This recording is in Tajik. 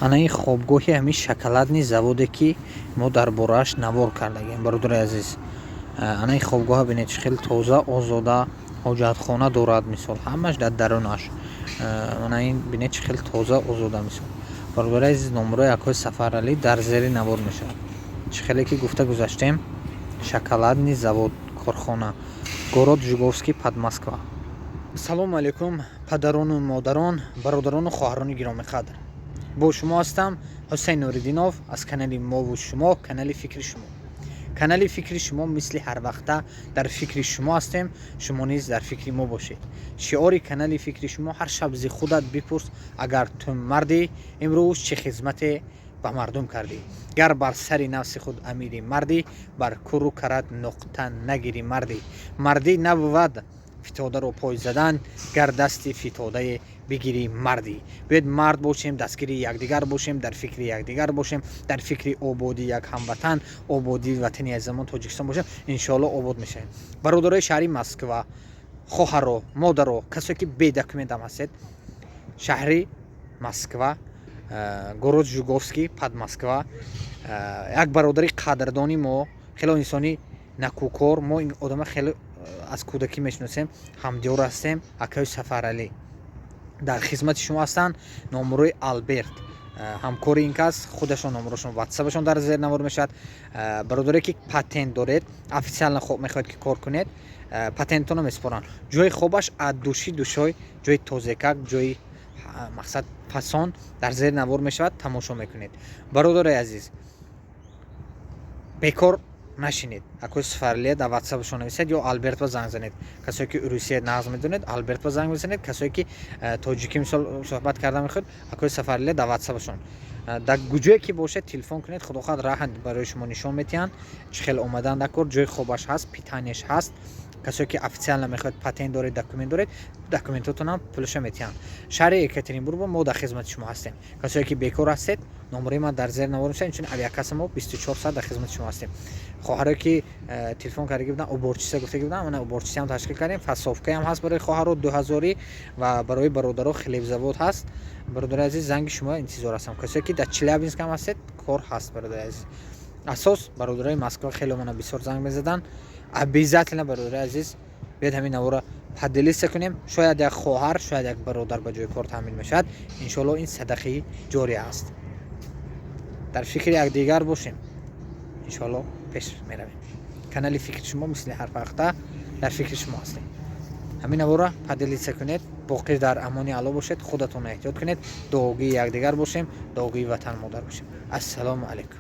Ана ин хобгоҳи ҳамин шоколадный заводе, ки мо дар борааш навор кардагем, бародари азиз. Ана ин хобгоҳа бинед, чӣ хеле тоза, озода, ҳоҷатхона дорад, мисол, ҳамаш дар дарунаш. Ана ин бинед, чӣ хеле тоза, озода, мисол. Бародари азиз, номерои акои Сафаралӣ дар зери навор мешавад. Чӣ хеле ки гуфта гузаштем, шоколадный завод, корхона, город Жуковский, под Москва. Салому алайкум, падарону модарон, бародарону хоҳарони гиромиқадр! Бо шумо ҳастам Ҳусайн Нуриддинов аз канали мову шумо, канали фикри шумо. Канали фикри шумо, мисли ҳарвақта дар фикри шумо ҳастем, шумо низ дар фикри мо бошед. Шиори канали фикри шумо: «Ҳар шаб зи худат бипурс, агар ту мардӣ, имрӯз чӣ хизмате ба мардум кардӣ. Гар бар сари нафси худ амири мардӣ, бар куру карат нуқта нагирӣ мардӣ. Мардӣ набувад фитодаро пой задан, гар дасти фитодае бигирӣ мардӣ». Биёед, мард бошем, дастгири якдигар бошем, дар фикри якдигар бошем, дар фикри ободии як ҳамватан, ободии ватани азизамон Тоҷикистон бошем. Иншоалло, обод мешавем. Бародарои шаҳри Москва, хоҳаро, модаро, касое ки бе документам ҳастед, шаҳри Москва, город Жуковский, под Москва, як бародари қадрдони мо, хело инсони накӯкор, мо ин одама хеле аз кӯдакӣ мешиносем, ҳамдиёр ҳастем, акаи Сафаралӣ дар хизмати шумо ҳастанд. Номерои Алберт, ҳамкори ин кас, худашон номерошон, ватсапашон дар зер навор мешавад. Бародаре ки патент доред, официально мехоҳед ки кор кунед, патентонро месупоранд. Ҷои хобаш от души душой, ҷои тозекак, ҷои мақсад фасон дар зери навор мешавад, тамошо мекунед. Бародари азиз, бекор нашинед. Акои Сафаралия дар ватсапашон нависед ё Алберт ба занг занед. Касое ки русия нағз медонед, Алберт ба занг бизанед. Касое ки тоҷикӣ, мисол, суҳбат карда мехоҳед, акои Сафаралия дар ватсапашон, дар куҷое ки бошед, телефон кунед. Худо хоҳад, раҳ барои шумо нишон медиҳанд, чӣ хел омадан дар кор. Ҷои хобаш ҳаст, питание ш ҳаст. Касое ки официально мехоҳед, патент доред, документ доред, документотонам пулаша метиҳанд. Шаҳри Екатеринбург мо дар хизмати шумо ҳастем. Касое ки бекор ҳастед, номерои ман дар зери навор мешавад. Инчунин авиакасса, мо 24 соат дар хизмати шумо ҳастем. Хоҳаре ки телефон кардаги буданд, уборщица гуфтаги буданд, мана уборщица ам ташкил кардем. Фасовка ам ҳаст барои хоҳаро 2000-ӣ ва барои бародаро хлебзавод ҳаст. Бародари азиз, занги шумо интизор ҳастам. Касое ки дар Челябинск ҳам ҳастед, кор ҳаст. Бародари азиз, асос бародарои Москва хеле мана бисёр занг мезаданд. Обязательно, бародари азиз, биёед, ҳамин навора поделиться кунем. Шояд як хоҳар, шояд як бародар ба ҷои кор таъмин мешавад. Иншоалло, ин садақаи ҷория аст. Дар фикри якдигар бошем, иншоалло, пеш меравем. Канали фикри шумо мисли ҳар вақта дар фикри шумо ҳастем. Ҳамин навора поделиться кунед. Боқӣ дар амони Алло бошед, худатонро эҳтиёт кунед, дуогӯи якдигар бошем, дуогӯи ватан модар бошем. Ассалому алайкум.